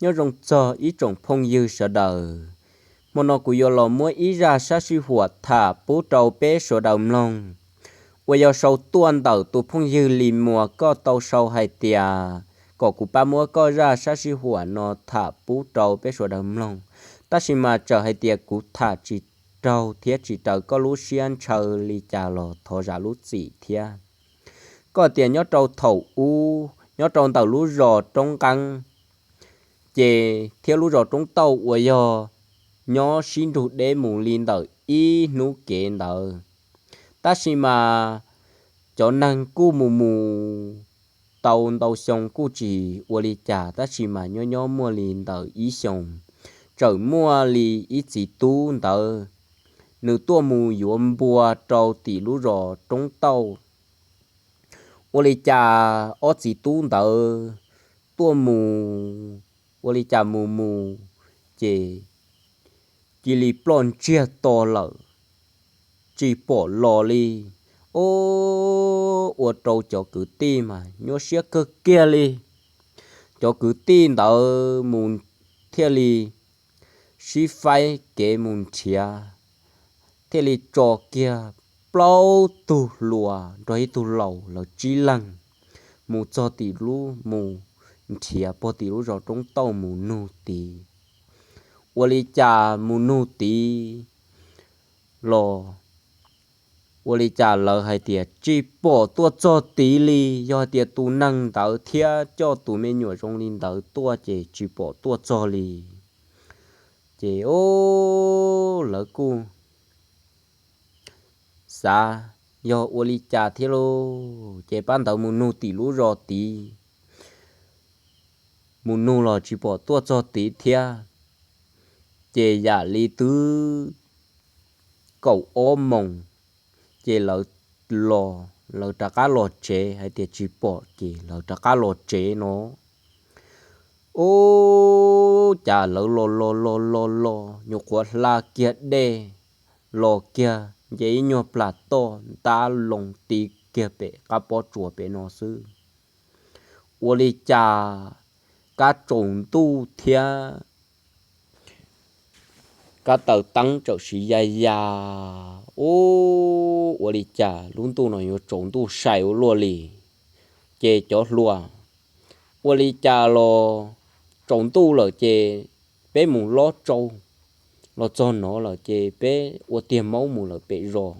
Nyob zoo txog ib tsoom phooj ywg sawv daws, hmo no kuv yuav los muab ib zaj sab sij huam tham pub rau peb sawv daws mloog, uas yog sau tuaj ntawm tus phooj ywg Lis Muas, koj tau sau hais tias kom kuv pab muab koj zaj sab sij huam no tham pub rau peb sawv daws mloog, tab sis mas txawm hais tias kuv tham tsis raug thiab tsis raws koj lub siab ntshaw li cas los thov zam lub txim thiab. Koj tias nyob rau thaum ub nyob rau ntawm lub zos Roob Nqeeb, ces thiab lub zos Roob Tauj uas yog nyob sib nrug deb mus li ntawm ib hnub kev ntawd, tab sis mas cov neeg kuj mus mus tau ntau xyoo kuj tsis ua li cas, tab sis mas nyob nyob muaj li ntawm ib xyoos, txawm muaj li ib txiv tub ntawd, nws tuaj mus yuav npua rau tim lub zos Roob Tauj. Ua li cas ob txiv tub ntawd tuaj mus, ua li cas mus mus ces cia li ploj ntsiag to lawm, tsis pom los li. Ob, ua rau cov kwv tij mas nyuaj siab kawg kiag li. Cov kwv tij ntawd mus thiaj li sib faib kev mus nrhiav, thiaj li tso kiag plaub tug hluas nrog ib tug laus lawv tsib leeg mus txog tim lub, mus nrhiav puag tim lub zos Roob Tauj mus nug tid. Ua li cas mus nug tid los, ua li cas lawv hais tias tsis pom tuaj txog tid li. Yog hais tias tus neeg ntawd thiab coj tus me nyuam zoo li ntawd tuaj ces tsis pom tuaj txog li. Ces ob, lawv kuj xav yog ua li cas thiab lauj, ces pab ntawd mus nug tim lub zos tid, mus nug los tsis pom tuaj txog tid thiab. Ces yam li twb kaum ob moos, ces lawv los, lawv rov qab los tsev, hais tias tsis pom ces lawv rov qab los tsev no. Ub, cas lawv los los los los los nyuam qhuav hla kiag dej, los kiag nce ib nyuag plam toj ntab loo ti kiag pem qab pob tsuas pem no xwb. Ua li cas kab tsaus ntuj thiab kab taws teeb txawm siv ya ya. Ub, ua li cas lub ntuj no yuav tsaus ntuj sai ua luaj li. Ces cov hluas, ua li cas los tsaus ntuj lawm ces peb mus lob tsau, los txog no lawm ces peb ua tiag maub mus lawm pem zos.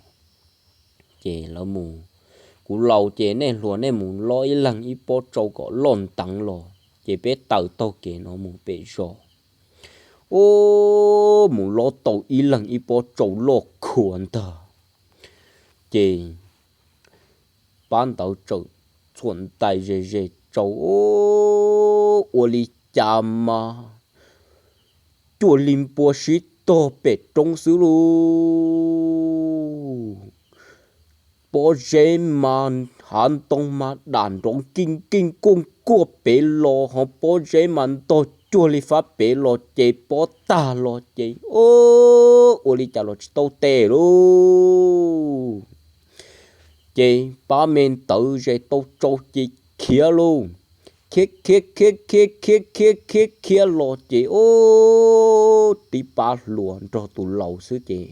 Ces lawv mus, kuv laus ces nej hluas nej mus lob ib leeg ib pob tsau kom loj nteev los ces peb taws taug kev no mus pem zos. Ub, mus lob tau ib leeg ib pob tsau loj khuav ntag. Ces pab ntawd txawm txhuam ntais ze ze tsau, ub, ua li cas mas cuaj li npua sib tog pem roob xwb lauj. Pob zeb mas hav ntoo mas dam nrov nkeej nkeej kuaj kuaj pem los, ho pob zeb mas ntog cuag li fab pem los ces pob tag los ces, ub, ua li cas los tsis tau tes lauj. Ces pab me ntawd ze tau tsau ces khiav lauj. Khiav khiav khiav khiav khiav khiav khiav los ces ub, tib pab hluas nrog tus laus xwb ces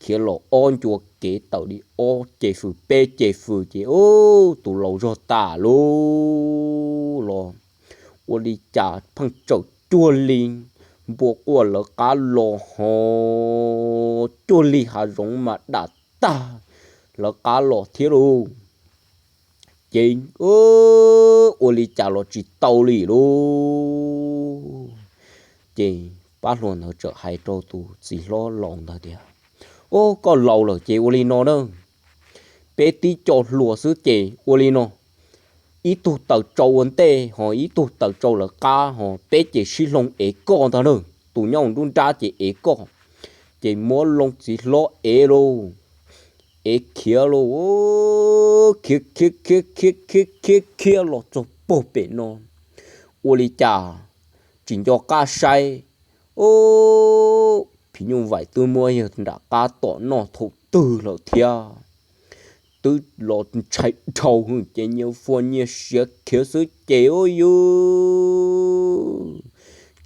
khiav los ob ncua kev tawm li ob ce fws peb ce fws ces ub, tus laus zog tas lauj. Los ua li cas pheej txawm cuag li npua quaj lawv qab los ho cuag li hav zoov mas dam tag lawv qab los thiab lauj. Ces ua li cas los tsis tau li lauj. Ces pab hluas ntawd txawm hais rau tus txiv hlob laus ntawd tias, Ub, koj laus lawm ces ua li no na, peb tib co hluas xwb ces ua li no, ib tug taws tsau ua ntej ho ib tug taws tsau lawv qab ho peb ces sib hloov ev koj ntag na. Tus nyob nruab nrab ces ev koj, ces muab loo txiv hlob ev lauj, ev khiav lauj, khiav khiav khiav khiav khiav khiav khiav los txog puag pem no. Ua li cas tsis nco qab saib, ub, phim nyuj vais twb muab yawg nram qab tom noj thaum twg lawm thiab. Twb los ntshai dhau ces nyias fuag nyias siav khiav xwb ces ub yus,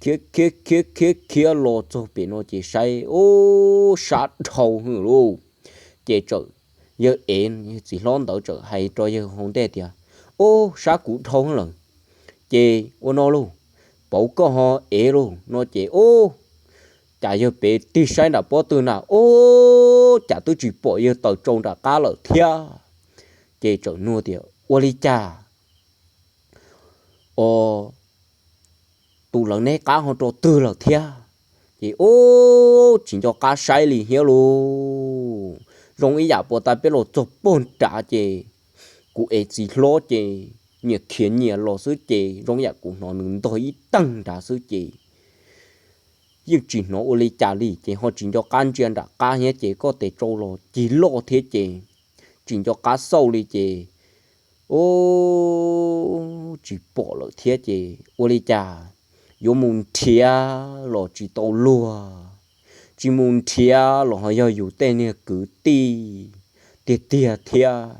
khiav khiav khiav khiav khiav los txog pem no ces saib ub sab dhau hwv lauj. Ces txawm yawg ev, yawg txiv hlob ntawd txawm hais rau yawg hauv ntej tias, ub sab kuv dhau lawm, ces ua no lauj, pauv koj ho ev lauj no ces ub, cas yawg pem tig saib nram pob tw na ub, cas twb tsis pom yawg taws tsau nram qab lawm thiab. Ces txawm nug tias ua li cas, o, tus lawv neb qab ho rau twg lawm thiab? Ces ub, tsis nco qab saib li thiab lauj. Zoo ib yam puas tas peb los txog pog nrad ces kuv ev txiv hlob ces nyias khiav nyias los xwb ces zoo yam kuv hnov nws ntog ib teeg nrad xwb ces yeej tsis hnov ua li cas li ces ho tsis nco qab ntsia nram qab thiab ces koj tes tsau los cig loj thiab ces tsis nco qab xauj li ces ub, tsis pom lawm thiab ces ua li cas yuav mus nrhiav los tsis tau luag, tsis mus nrhiav los ho yog yus tej niag kwv tij tiag tiag thiab.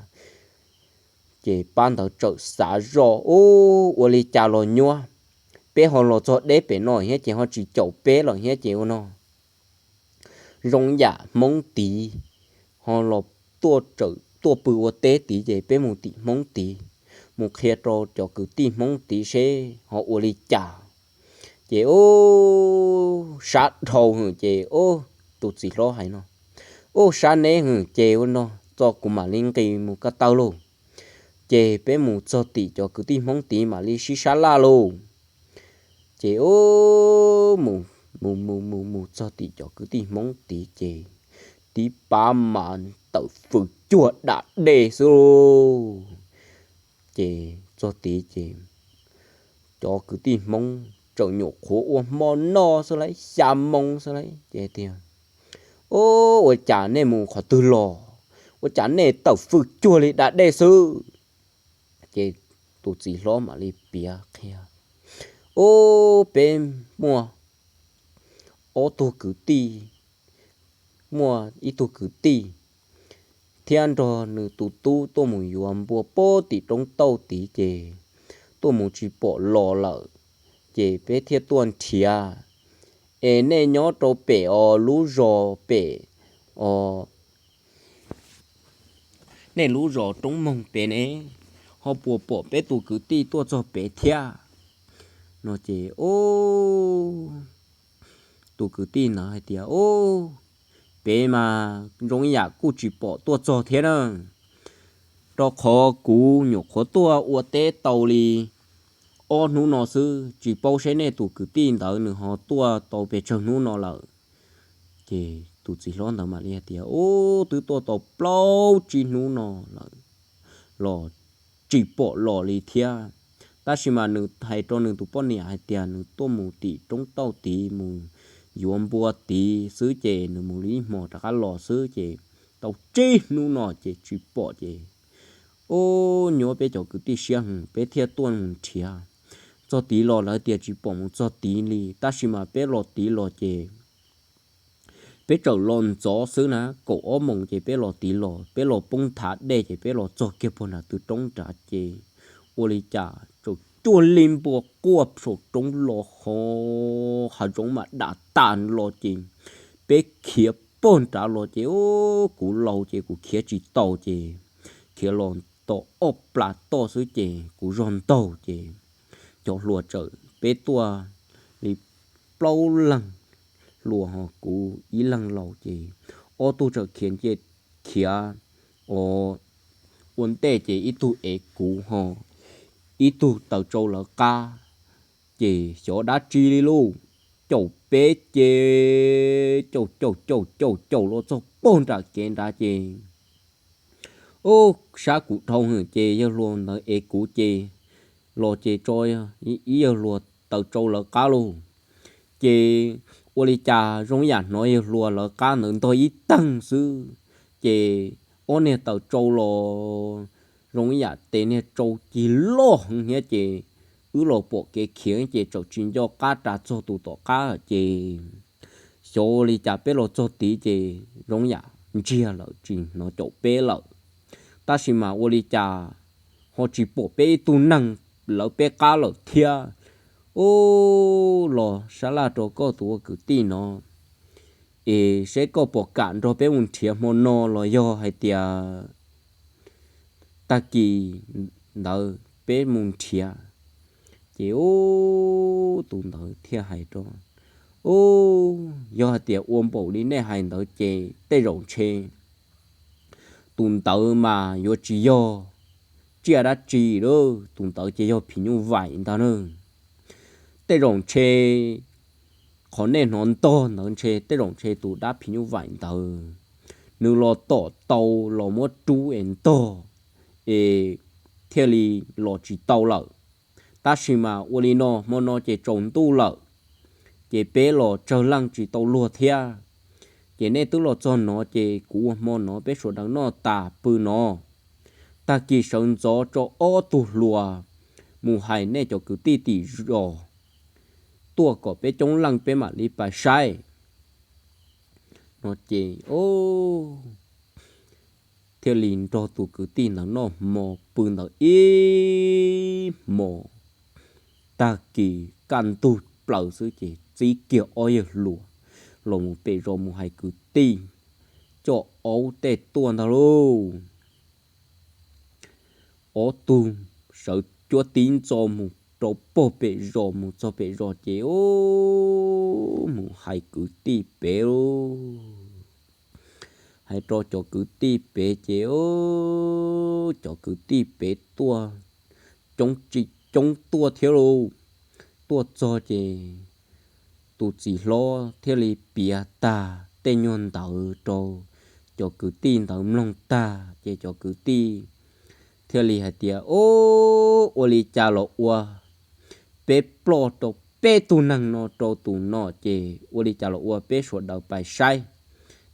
Ces pab ntawd txawm xav zoj ub, ua li cas los nyuab, peb ho los txog deb pem no thiab ces ho tsis caum peb lawm thiab ces ua no zoo yam Hmoob tid ho los tuaj pw ua teb tid ces peb mus tim Hmoob tid, mus qhia rau cov kwv tij Hmoob tid seb ho ua li cas. Ces ub, sab dhau hwv ces ub, tus txiv hlob hais no, ub sab neb hwv ces ua no, txo kuv mam li nqis mus ko taw lauj, ces peb mus txog tim cov kwv tij Hmoob tid mam li sib sab laj lauj. Ces ub, mus mus mus mus mus txog tim cov kwv tij Hmoob tid ces tib pab mas tawm fwj cuag da dej xwb lauj. Ces txog tid ces cov kwv tij Hmoob txawm nyuam qhuav ua hmo noj xwb lauj, xya moo xwb lauj ces tias, ub, ua cas nej mus qhov twg los, ua cas nej tawm fwj cuag li da dej xwb? Ces tus txiv hlob mam li piav qhia, ub, peb muaj ob tug kwv tij, muaj ib tug kwv tij thiab nrog nws tus tub tuaj mus yuav npua pem tim roob tauj tid ces tuaj mus tsis pom los lawm, ces peb thiaj tuaj nrhiav. Es nej nyob rau pem os, lub zos pem os, nej lub zos roob moog pem ne, ho puas pom peb tus kwv tij tuaj txog pem thiab? No ces ub, tus kwv tij ntawd hais tias, ub, pem mas zoo ib yam kuj tsis pom tuaj txog thiab na, rau qhov kuv nyuam qhuav tuaj ua teb tau li ob hnub no xwb, tsis paub seb nej tus kwv tij ntawd nws ho tuaj tau pes tsawg hnub no lawm. Ces tus txiv hlob ntawd mam li hais tias, ub, twb tuaj tau plaub tsib hnub no lawm los tsis pom los li thiab. Tab sis mas nws hais rau nws tus poj niam hais tias nws tuaj mus tim roob tauj tid mus yuav npua tid xwb ces nws mus li ib hmos rov qab los xwb ces tau tsib hnub no ces tsis pom ces, ub, nyuab peb cov kwv tij siab hwv, peb thiaj tuaj mus nrhiav. Txog tid los lawv tias tsis pom mus txog tid li, tab sis mas peb los tid los ces peb txawm los ntxov xwb na, kaum ob moos ces peb los tid los, peb los poob nthav dej ces peb los txog kiag puag nram tw roob nrad ces ua li cas txawm cuag li npua quaj saum roob los ho hav zoov mam dam tas los ces peb khiav pog nrad los ces, ub, kuv laus ces kuv khiav tsis tau ces khiav los tau ob plag toj xwb ces kuv zog ntaug ces cov hluas txawm, peb tuaj li plaub leeg hluas ho kuv ib leeg laus ces ob tug txawm khiav nce, khiav ua ntej ces ib tug ev kuv ho ib tug taws tsau lawv qab. Ces xyov dab tsi li lauj, caum peb ces caum caum caum caum caum los txog pog nram kev nrad ces, ub, sab kuv dhau hwv ces yawg hluas ntawd ev kuv ces los ces tso ib yawg hluas taws tsau lawv qab lauj. Ces ua li cas zoo ib yam hnov yawg hluas lawv qab ntawd ntog ib teeg xwb, ces ob niag taws tsau los zoo ib yam tes niag tsau cig loj heev thiab ces wb los pom kev khiav ces txawm tsis nco qab ras txog tus tom qab ces xyov ua li cas peb los txog tid ces zoo yam ntsiag lawm tsis hnov caum peb lawm. Tab sis mas ua li cas ho tsis pom peb ib tug neeg lawv peb qab lawm thiab. Ub, los sab laj rau koj tus ua kwv tij no, es seb koj puas kam nrog peb mus nrhiav hmo no los yog hais tias tag kis ntawd peb mus nrhiav. Ces ub, tus ntawd thiaj hais rau, Ub, yog hais tias ua npaum li nej hais ntawd ces tej zaum ntshe tus ntawd mas yuav tsis yog tsiaj dab tsi lawm, tus ntawd ces yog phim nyuj vaim ntag na. Tej zaum ntshe qhov nej hnov ntog ntawd ntshe tej zaum ntshe tus dab phim nyuj vaim ntawd nws los tom tau los muab rub es ntog es thiaj li los tsis tau lawm. Tab sis mas ua li no, hmo no ces tsaus ntuj lawm, ces peb los tsawg leej tsis tau luag thiab. Ces nej twb los txog no ces kuv ua hmo no peb sawv daws noj tas pw no. Tag kis sawv ntxov tso ob tug hluas mus hais nej cov kwv tij tim zos tuaj kom peb coob leej peb mam li pais saib no ces thiaj li nrog tus kwv tij ntawd noj hmo pw ntawd ib hmo. Tag kis kaj ntug plaws xwb ces txib kiag ob yawg hluas los mus pem zos mus hais kwv tij coj aub tej tuaj ntag lauj. Ob tug sawv cuab tib ntxo mus rau pog pem zos, mus txog pem zos ces ub, mus hais kwv tij pem lauj. Hais rau cov kwv tij pem ces ub, cov kwv tij pem tuaj coob tsis coob tuaj thiab lauj. Tuaj txog ces tus txiv hlob thiaj li piav tag tej nyuag ntawd rau cov kwv tij ntawd mloog tag ces cov kwv tij thiaj li hais tias, Ub, ua li cas los ua, peb ploj rau peb tug neeg no rau tus no ces ua li cas los ua, peb sawv daws pais saib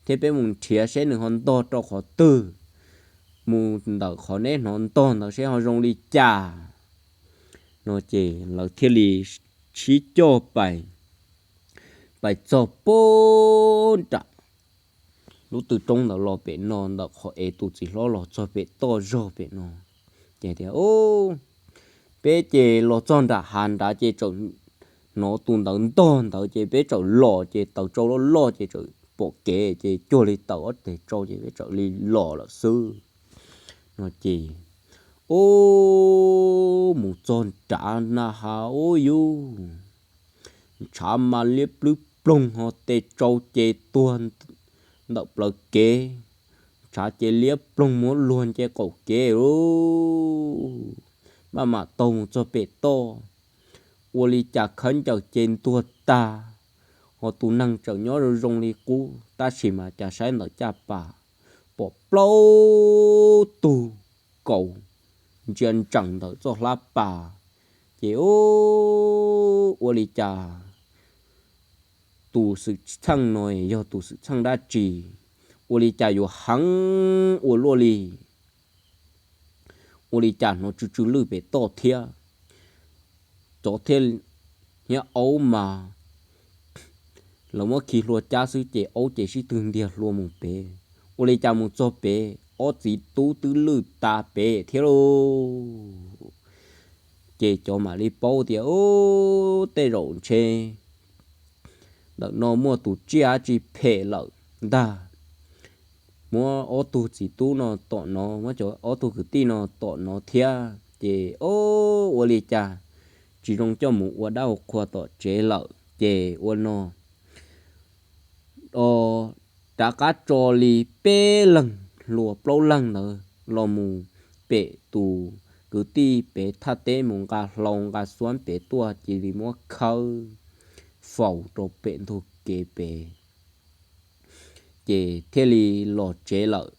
thiab peb mus nrhiav seb nws ho ntog rau qhov twg, mus ntawm qhov neb hnov ntog ntawd seb ho zoo li cas no ces lawv thiaj li sib coj pais, pais txog pem nram lub tw roob ntawd los pem no, ntawm qhov es tus txiv hlob los txog pem toj zog pem no. Ces tias, Ub, peb ces los txog nram hav nrad ces txawm hnov tus ntawd ntog ntawd ces peb txawm los ces taws tsau loj loj ces txawm pom kev ces cuag li tawm ob teg tsau ces peb txawm li los lawm xwb no ces, Ub, mus txog nrad na has ub yus, ntshav mas liab plwb ploog ho tej tsau ces tuag ntawm plawv kev, ntshav ces liab ploog muab luag nce qaum kev lauj. Maj mam taug mus txog pem toj, ua li cas khaub ncaws ces ntuag tag, ho tus neeg tseem nyob zoo zoo li qub tab sis mas cas saib ntawm caj pas pom plaub tug kaus ntsia ntsees ntawm txoj hlab pas. Ces ub, ua li cas tus xwm txheej no yog tus xwm txheej dab tsi, ua li cas yuav heev ua luaj li, ua li cas hnov tsw tsw lwj pem toj thiab. Cov thiab, thiab aub mas lawv muab khi hlua cab xwb ces aub ces sib tw ntiag hlua mus pem. Ua li cas mus txog pem ob txiv tub twb lwj tas pem thiab lauj. Ces cov mam li paub tias, Ub, tej zaum ntshe ntawm no muaj tus tsiaj dab tsi phem lawm ntag. Muab ob tug txiv tub no tom no, muab cov ob tug kwv tij no tom no thiab ces, Ub, ua li cas tsis zoo coj mus ua dab ua qhua tom tsev lawm ces ua no, o, rov qab tso li peb leeg hluas plaub leeg ntawd los mus pem tus kwv tij pem thaj teb mus nqa hlau nqa xuab pem tuaj cia li muab khawb faus rau pem ntug kev pem. Ces thiaj li los tsev lawm.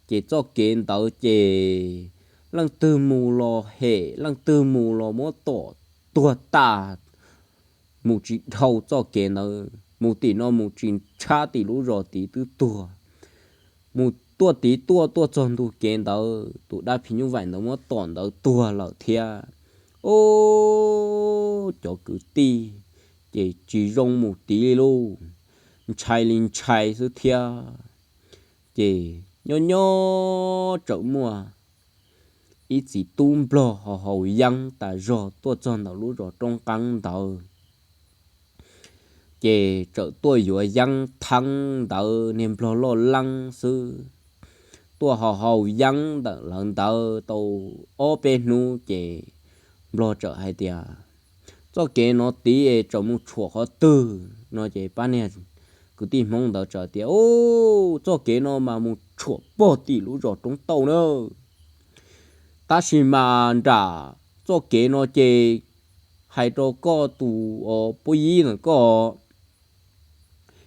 Ces txoj kev ntawd ces leej twg mus los hem, leej twg mus los muab tom tuag tas, mus tsis dhau txoj kev ntawd, mus tim no mus tsis ntshab tim lub zos tid twb tuag. Mus tuaj tid tuaj tuaj txog ntug kev ntawd tus dab phim nyuj vaim ntawd muab tom ntawd tuag lawm thiab. Ub, cov kwv tij ces tsis zoo mus tid li lauj, ntshai li ntshai xwb thiab. Ces nyob nyob txawm muaj ib txiv tub nplog haus haus yeeb tas zog tuaj txog ntawm lub zos roob qeeb ntawd. ces txawm tuaj yuav yeeb theeb ntawd niag nplog loj leeb xwb. Tuaj haus haus yeeb ntawm lawv ntawd tau ob peb hnub ces nplog txawm hais tias, txoj kev no tid es txawm mus tshuam qhov twg no ces pab niag kwv tij Hmoob ntawd txawm tias, u, txoj kev no mas mus tshuam pog tim lub zos Roob Tauj na. Tab sis mas nram txoj kev no ces hais rau koj tus puab yib ntawm koj,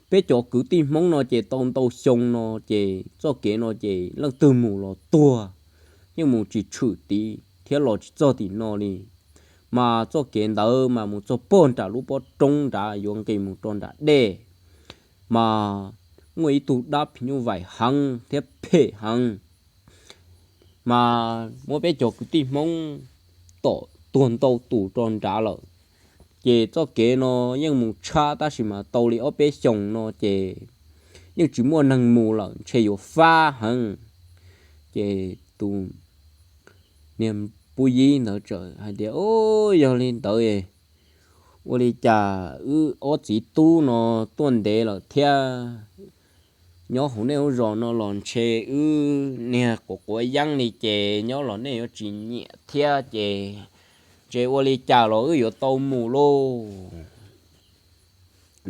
peb cov kwv tij Hmoob no ces tau ntau xyoo no ces txoj kev no ces leej twg mus los tuag, yeej mus tsis tshwm tid thiab los tsis txog tim no li. Mas txoj kev ntawd mas mus txog pog nram lub pob roob nrad yuav nqis mus rau nram dej, mas muaj ib tug dab phim nyuj vais heev thiab phem heev, mas muab peb cov kwv tij Hmoob tom tuag ntau tus rau nrad lawm. Ces txoj kev no yeej mus tshab tab sis mas tau li ob peb xyoos no ces yeej tsis muaj neeg mus lawm, ntshe yuav fab heev. Ces tus niag puab yib ntawd txawm hais tias, u, yog li ntawd, ua li cas wb ob txiv tub no tuaj ntev lawm thiab, nyob hauv nej lub zos no los ntshe wb niag quav quav yeeb li ces nyob los nej yuav tsis nyiam thiab ces ntshe ua li cas los wb yuav tau mus lauj.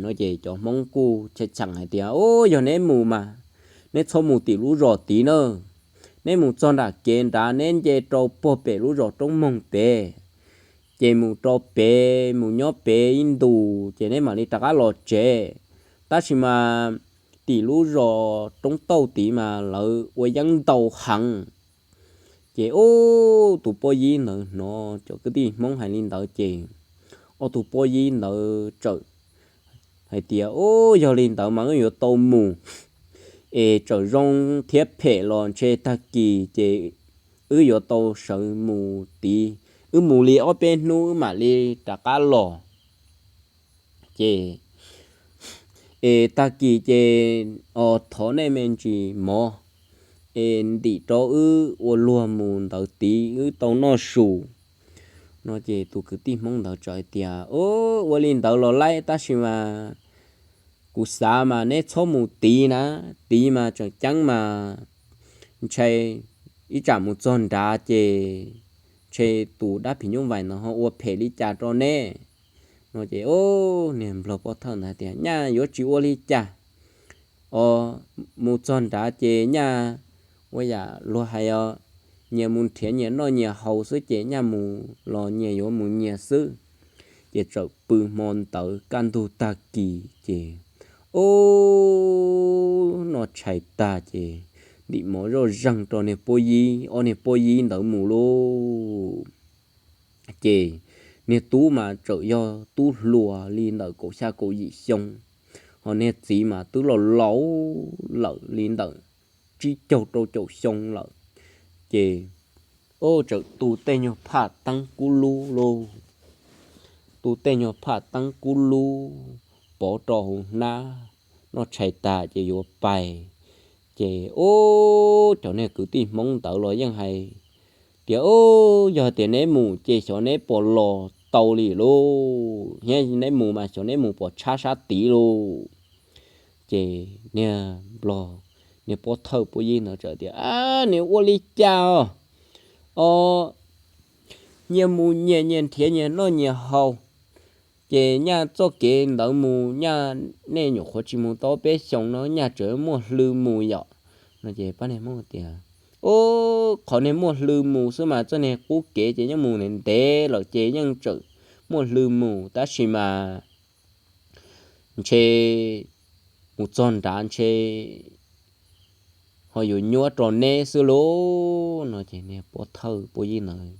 No ces cov Hmoob kuj cheem hais tias, u, yog neb mus mas neb txhob mus tim lub zos tid na. Neb mus txog nram kev nrad neb nce rau pog pem lub zos Roob Moog pem, ces mus rau pem mus nyob pem ib ntus ces neb mam li rov qab los tsev. Tab sis mas tim lub zos Roob Tauj tid mas lawv ua yeeb ntau heev. Ces ub, tus puab yib ntawd hnov cov kwv tij Hmoob hais li ntawd ces ob tug puab yib ntawd txawm hais tias, ub, yog li ntawd mas wb yuav tau mus, es txawm zoo thiab phem los ntshe tag kis ces wb yuav tau sawv mus tid, wb mus li ob peb hnub wb mam li rov qab los. Ces es tag kis ces os thov nej me ntsis mov es ntim rau wb ua luag mus ntawd tid wb tau noj su. No ces tus kwv tij Hmoob ntawd txawm hais tias, ub, ua li ntawd los laib tab sis mas kuv xav mas neb txhob mus tid na, tid mas tseem ceeb mas ntshe ib tsam mus txog nrad ces ntshe tus dab phim nyuj vais ntawd ho ua phem li cas rau neb. No ces ub, niag nplog pov thawj ntawd tias, nyaj yuav tsis ua li cas, os, mus txog nrad ces nyaj ua yam luag hais os, nyias mus nrhiav nyias noj nyias haus xwb ces nyaj mus los nyias yuav mus nyias xwb. Ces txawm pw hmo ntawd kaj ntug tag kis ces, ub, noj tshais tag ces ntim mov zoj zeeg rau niag puab yib, ob niag puab yib ntawd mus lauj. Ces niag tub mas txawm yog tub hluas li ntawm kaum xya kaum yim xyoo, ho niag txiv mas twb los laus lawm li ntawm tsib caug rau caum xyoo lawm. Ces ub, txawm tu tej nyuag phaj teeb kub lub lauj, tu tej nyuag phaj teeb kub lub pov rau hauv hnab, noj tshais tag ces yuav pais. Ces ub, cov niag kwv tij Hmoob ntawd los yeej hais tias, ub, yog tias neb mus ces xyov neb puas los tau li lauj, thiab neb mus mas xyov neb mus puas tshab sab tid lauj. Ces niag nplog, niag pov thawj puab yib ntawd txawm tias, ab, nws ua li cas os, os, nyias mus nyias, nyias nrhiav nyias noj nyias haus, ces nyaj txoj kev ntawd mus nyaj nej nyuam qhuav tsis mus tau peb xyoos no nyaj tseem muaj hlw mus yom. No ces pab niag Hmoob tias, ub, qhov niag muaj hlw mus xwb mas txoj niag qub kev ces yeej mus ntev ntev lawm ces yeej tseem muaj hlw mus tab sis mas ntshe mus txog nrad ntshe ho yuav nyuab rau neb xwb lauj. No ces niag pov thawj puab yib ntawd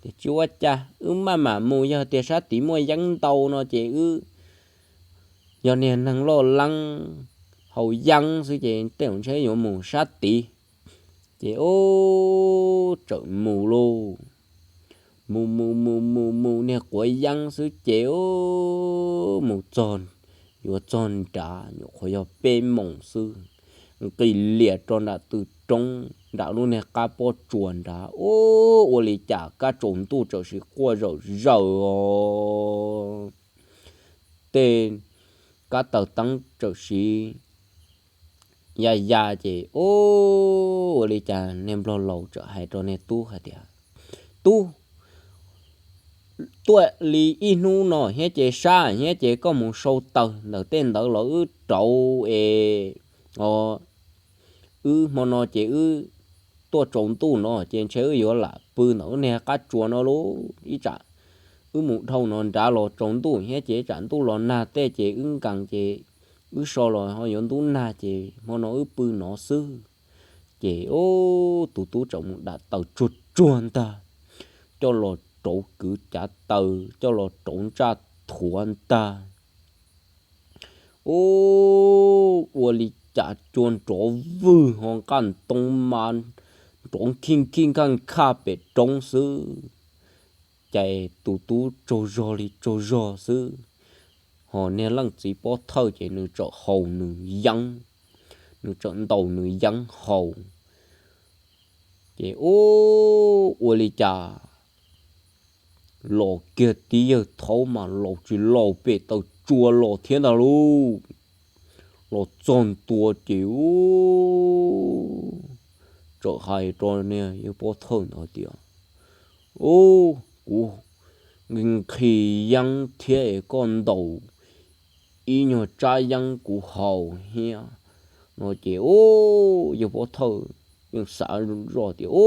tias, tsis ua cas, wb maj mam mus, yog tias sab tid muaj yeeb ntau no ces wb, yog niag neeg loj leeb haus yeeb xwb ces tej zaum ntshe yuav mus sab tid. Ces ub, txawm mus lauj. Mus mus mus mus mus niag quav yeeb xwb ces ub, mus txog, yuav txog nrad nyuam qhuav yog peb moos xwb, nqis lias rau nram tw roob nram lub niag qab pob tsuas nrad, ub, ua li cas kab tsaus ntuj txawm sis quaj zawm zawm os. Tej kab taws teeb txawm siv ya ya ces, u, ua li cas niag nplog laus txawm hais rau niag tub hais tias, Tub, tuaj li ib hnub no thiab ces sab thiab ces koj mus sau taws ntawm tej ntawd los wb rauv es, o, wb hmo no ces wb tuaj tsaus ntuj no ces ntshe wb yuav lam pw ntawm wb niag qab tsuas no lauj. Ib tsam wb mus dhau no nrad los tsaus ntuj thiab ces ib tsam ntuj los nag tej ces wb nkees ces wb so los ho yuav ntub nag ces hmo no wb pw no xwb. Ces, u, tus tub txawm mus dam taws tsuag tsuag ntag, coj los rauv kwv cav taws, coj los rauv ntsaj thuav ntag. U, ua li cas cua nrov vwg ho nqaj ntoo mas nrov khij khij nkhaj nkhaj pem roob xwb. Ces tus tub tsaug zog li tsaug zog xwb, ho niag leej txiv pov thawj ces nws txawm haus nws yeeb, nws txawm ntaus nws yeeb haus. Ces, u, ua li cas los kiag tib yawg thaub mas laus tsis laus pem taw tsua los thiab ntag lauj. Los txog ntua ces, u, txawm hais rau niag yawg pov thawj ntawd tias, U, kuv nqhis yeeb thiab es koj ntaus ib nyuag tsab yeeb kuv haus thiab no ces, u, yawg pov thawj yeej xav zoj tias, U,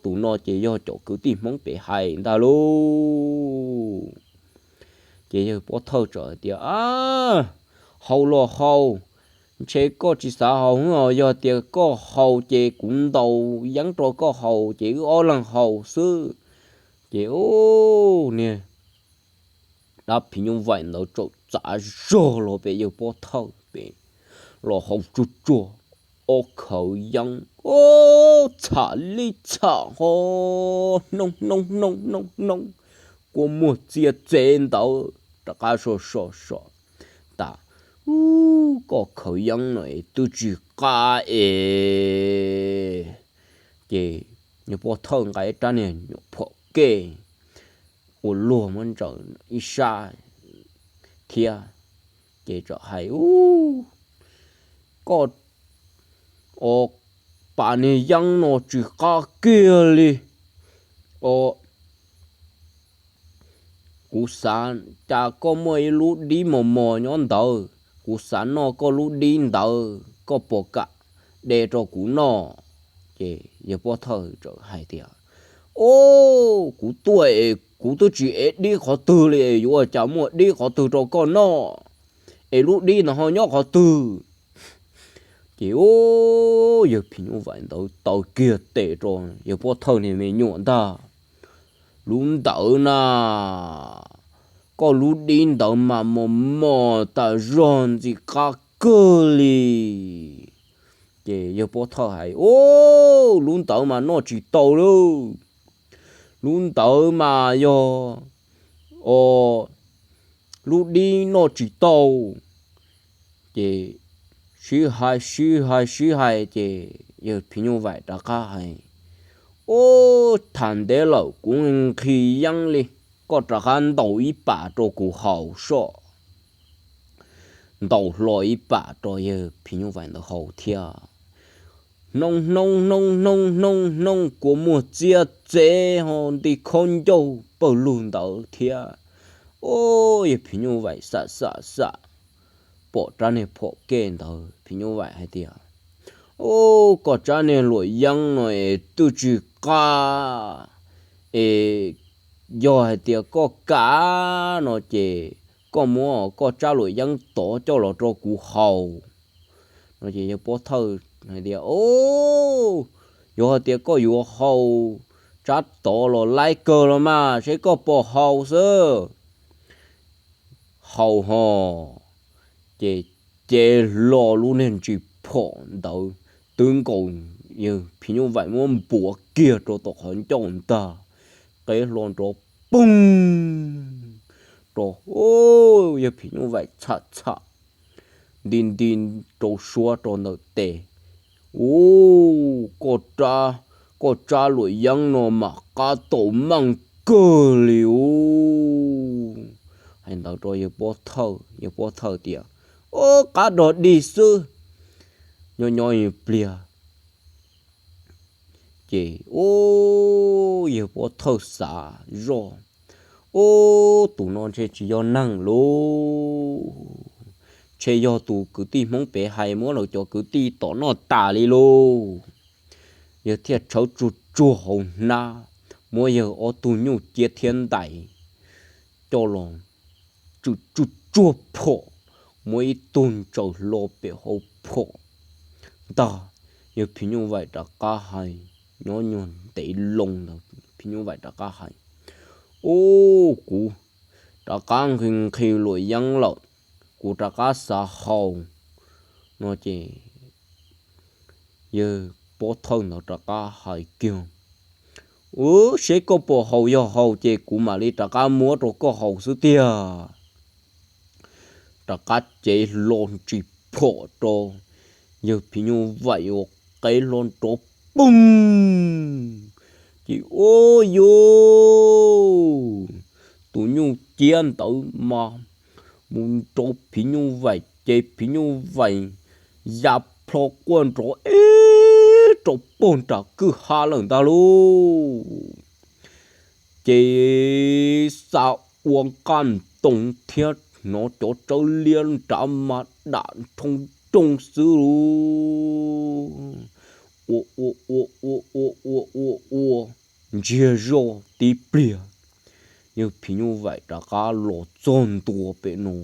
tus no ces yog cov kwv tij Hmoob pem hais ntag lauj. Ces yawg pov thawj txawm hais tias, A, haus los haus, ntshe koj tsis xav haus os, yog tias koj haus ces kuv ntaus yeeb rau koj haus ces wb ob leeg haus xwb. Ces, u, niag dab phim nyuj vaim ntawd txawm txav zog los pem yawg pov thawj pem, los haus tsuag tsuag ob khawv yeeb, u, txham li txham ho, hnoob hnoob hnoob hnoob hnoob, kua muag txia txev ntawd rov qab so so so tas, U, koj khawv yeeb no es twb tsis qab es. Ces yawg pov thawj nqa ib rab niag nyuam phom kej ua luag muab ntsaws ib sab thiab, ces txawm hais, U, koj, o, pas niag yeeb no tsis qab kiag li, o, kuv xav, cas koj muaj ib lub dib mos mos nyob ntawd, kuv xav noj koj lub dib ntawd, koj puas kam de rau kuv noj? Ces yawg pov thawj txawm hais tias, O, kuv tuaj es kuv twb tsis ev dib qhov twg li es yuav ua cas muaj dib qhov twg rau koj noj? Es lub dib ntawd ho nyob qhov twg? Ces, u, yawg phim nyuj vaim ntawd taw kiag tes rau yawg pov thawj niag me nyuam ntag, Lub ntawd na, koj lub dib ntawd mas mos mos tas zog ntxim qab kawg li. Ces yawg pov thawj hais, U, lub ntawd mas noj tsis tau lauj. Lub ntawd mas yog, o, lub dib noj tsis tau. Ces sib hais sib hais sib hais ces yawg phim nyuj vaim rov qab hais, U, tham ntev lawm kuv nqhis yeeb li, koj rov qab ntaus ib pas rau kuv haus soj. Ntaus hlo ib pas rau yawg phim nyuj vaim ntawd haus thiab. Hnoob hnoob hnoob hnoob hnoob hnoob kua muag txiab txev ho nti khaub ncauj pawg lug ntawd thiab. U, yawg phim nyuj vaim xam xam xam, pom rab niag phom kej ntawd phim nyuj vaim hais tias, U, koj tsab niag luam yeeb no es twb tsis qab es yog hais tias koj kam no ces koj muab koj tsab luam yeeb tod coj los rau kuv haus no. Ces yawg pov thawj hais tias, U, yog hais tias koj yuav haus tsab tod los laib kawg los mas seb koj puas haus xwb. Haus ho. Ces cev hlo lub niag ntsis phom ntawd twb nkaus, yawg phim nyuj vaim muab npuav kiag rau tom qhov ncauj ntag, qe hlo nrov poog rau, yawg phim nyuj vaim txham txham nti nti rau suab rau ntawm tes. U, koj tsab luam yeeb no mas qab tau meej kawg li u. hais ntawd rau yawg Pob Thawj, yawg Pob Thawj tias, Ob, qab dog dig xwb. Nyob nyob ib pliag ces, Ob, yawg Pob Thawj xav zoj, Ob, tus no ntshe tsis yog neeg lauj, ntshe yog tus kwv tij Hmoob pem hais muab lawv cov kwv tij tom noj tas li lauj. Yawg thiaj tshawb tsuag tsuag hauv hnab, muab yawg ob tug nyuj ciab thiab ntais coj los tsw tsuj tsuag phom, muab ib tug ntsaws hlo pem hauv phom ntag. Yawg phim nyuj vaim rov qab hais, nyob nyuag ntev loo ntawd phim nyuj vaim rov qab hais, Ub, kuv rov qab nqhis nqhis luam yeeb lawm, kuv rov qab xav haus no ces yawg Pob Thawj ntawd rov qab hais kiag, Ub, seb koj puas haus, yog haus ces kuv mam li rov qab muab rau koj haus xwb tiag. Rov qab cev hlo ntsis phom rau yawg phim nyuj vaim ua qe hlo nrov poog, ces ua yuj, tus nyuj ciab ntawd mas mus nrov phim nyuj vaim ces phim nyuj vaim ya plho quaj nrov ib rau pog nram kwj ha lawm ntag lauj. Ces xa ua nqaj ntoo thiab hnov cov tsawb liab nrad mas dam nroo nroo xwb lauj. Ua ua ua ua ua ua ua ua, ntsiag zoj tib pliag, yawg phim nyuj vaim rov qab los txog ntua pem no.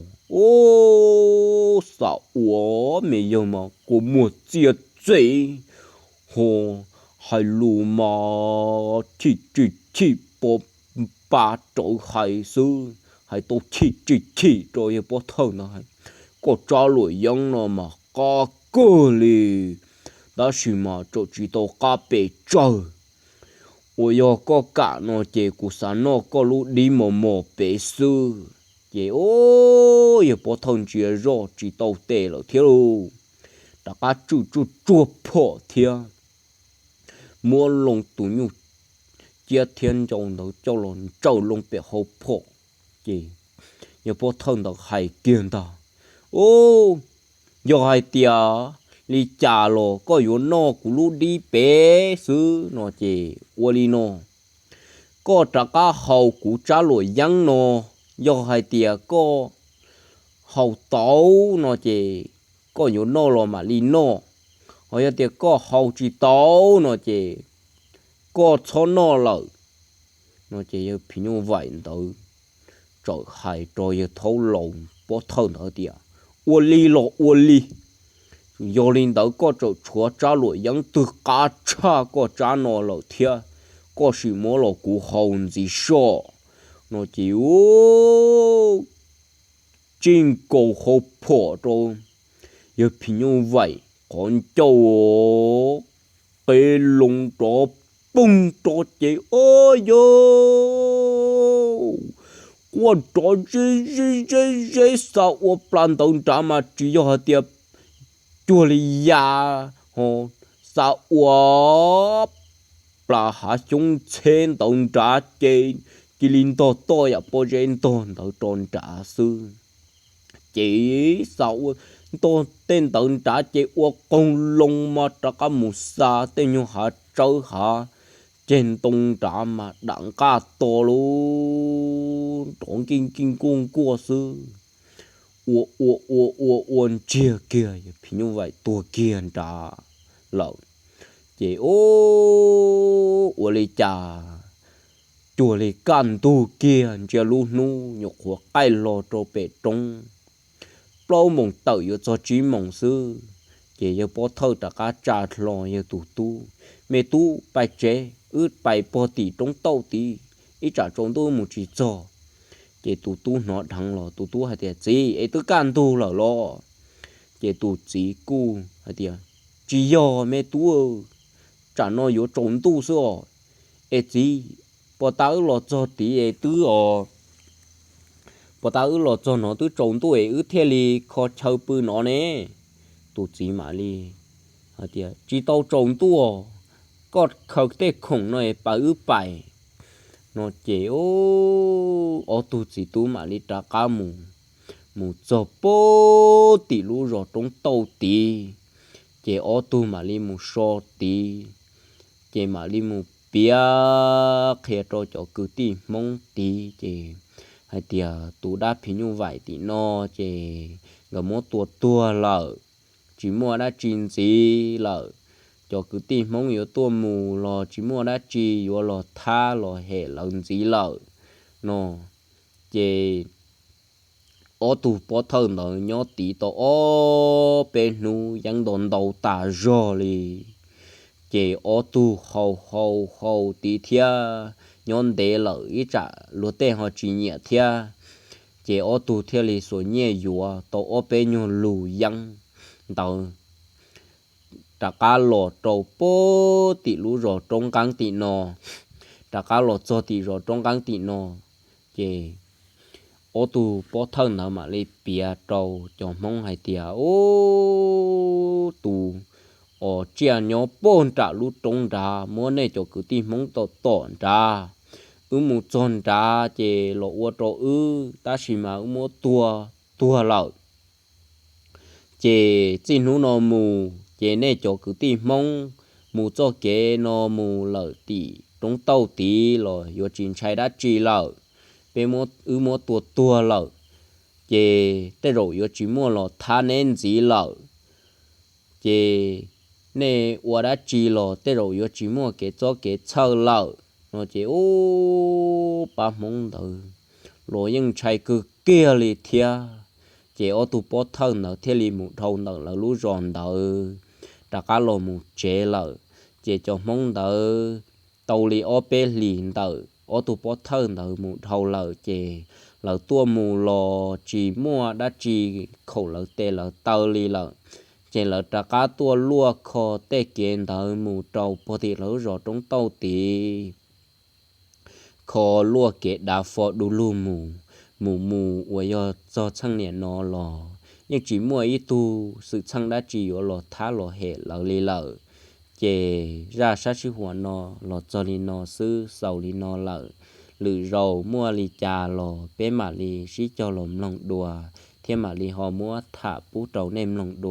Ub, xa ua, me yawg mas kua muag txiaj txev, ho hais lus mas chim tsis chim, pos pa rawv hais xwb, hais tau chim tsis chim rau yawg Pob Thawj ntawd hais, Koj tsab luam yeeb no mas qab kawg li, tab sis mas tseem tsis tau qab pes tsawg. Uas yog koj kam no ces kuv xav noj koj lub dib mos mos pem xwb. Ces ub, yawg Pob Thawj ntsia zoj tsis tau tes lawm thiab lauj, rov qab tsw tsuj tsuag phom thiab muab loo tus nyuj ciab thiab ncau ntawd coj los ntsaws loo pem hauv phom. Ces yawg Pob Thawj ntawd hais kiag ntag, Ub, yog hais tias li cas los koj yuav noj kuv lub dib pem xwb no ces ua li no, koj rov qab haus kuv tsab luam yeeb no, yog hais tias koj haus tau no ces koj yuav noj los mam li noj, ho yog tias koj haus tsis tau no ces koj txhob noj lawm no ces yawg phim nyuj vaim ntawd txawm hais rau yawg thaub laus Pob Thawj ntawd tias, Ua li los ua li, yog li ntawd koj txawm tshuav tsab luam yeeb twg qab tshaj koj tsab no lawm thiab, koj sim muab los kuv haus ntxiv soj no ces ub, tsij nkaus hauv phom rau yawg phim nyuj vaim qhov ncauj, qe loo rov poog rau ces ub yuj, quaj rov zeb zeb zeb zeb, xa ua plas ntawd nrad mas tsis yog hais tias cuag li ya, ho xa ua plas hav xyoob ntxheb ntawd nrad ces cia li ntog toj yam pob zeb ntog ntawd rau nrad xwb. Ces xa ua ntog tej ntawd nrad ces ua qoog loo mas rov qab mus xa tej nyuag hav tsawb hav ceg ntoo nrad mas dam nqaj to lauj, nrov nkij nkij nkuaj nkuaj xwb. Ua ua ua ua ua ntsiag kiag, phim nyuj vaim tuag kiag nrad lawm. Ces ub, ua li cas cuag li kaj ntug kiag, ntsia lub hnub nyuam qhuav qaij hlo rau pem roob, plaub moos tawm yuav txog tsib moos xwb. Ces yawg Pob Thawj rov qab tsa hlo yawg tus tub, Me tub, pais tsev, wb pais pog tim roob tauj tid, ib tsam tsaus ntuj mus tsis txog. Ces tus tub hnov dheev los tus tub hais tias, Txiv, es twb kaj ntug lawm los? Ces tus txiv kuj hais tias, Tsis yog me tub, tsam no yuav tsaus ntuj xwb os. Es txiv, puas tas wb los txog tid es twb os, puas tas wb los txog no twb tsaus ntuj es wb thiaj li kho chaw pw no ne? Tus txiv mam li hais tias, Tsis tau tsaus ntuj os, koj khaws tej khoom no es pab wb pais. No ces ub, ob tug txiv tub mam li rov qab mus, mus txog puag tim lub zos roob tauj tid, ces ob tug mam li mus so tid, ces mam li mus piav qhia rau cov kwv tij Hmoob tid ces hais tias tus dab phim nyuj vaim tim no ces nkawd muab tua tuag lawm, tsis muaj dab tsi ntxiv lawm. Cov kwv tij Hmoob yuav tuaj mus los tsis muaj dab tsi yuav los thab los hem lawv ntxiv lawm no. Ces ob tug pob thawj ntawd nyob tid tau ob peb hnub yeej ntau ntau tas zog li. Ces ob tug hau hau hau tid thiab, nyob ntev lawm ib tsam luag tej ho tsis nyiam thiab. Ces ob tug thiaj li xuas nyiaj yuav tau ob peb nyuag lus yeeb ntawd rov qab los rau puag tim lub zos roob nqeeb tim no, rov qab los txog tim zos roob nqeeb tim no. Ces ob tug pob thawj ntawd mam li piav rau cov Hmoob hais tias, ub, tus os tsiaj nyob puag nram lub roob nrad, muab nej cov kwv tij Hmoob tom tom nrad, wb mus txog nrad ces los ua rau wb, tab sis mas wb muab tua tuag lawm. Ces txij hnub no mus ces nej cov kwv tij Hmoob mus txoj kev no mus lawm tim roob tauj tid los yuav tsis ntshai dab tsi lawm. Peb, wb muab tua tuag lawm, ces tej zaum yuav tsis muaj los thab neb ntxiv lawm. Ces nej ua dab tsi los tej zaum yuav tsis muaj kev txob kev txhawj lawm no. Ces ub, pab Hmoob ntawd los yeej ntshai kawg kiag li thiab. Ces ob tug pob thawj ntawd thiaj li mus dhau ntawm lawv lub zos ntawd rov qab los mus tsev lawm. Ces cov Hmoob ntawd tau li ob peb hlis ntawm ob tug pob thawj ntawd mus dhau lawm ces lawv tuaj mus los tsis muaj dab tsi khaum lawv tes lawv taw li lawm. Ces lawv rov qab tuaj luaj kho tej kev ntawd mus rau puag tim lawv lub zos roob tauj tid, kho luaj kev dav fo du lug mus, mus mus uas yog txog txheej niam no los yeej tsis muaj ib tug xwm txheej dab tsi yuav los thab los hem lawv li lawm. Ces zaj sab sij huam no los txog li no xwb, xaus li no lawm. Lwm zaus muaj li cas los peb mam li sib cog los mloog dua, thiab mam li ho muab tham pub rau nej mloog dua.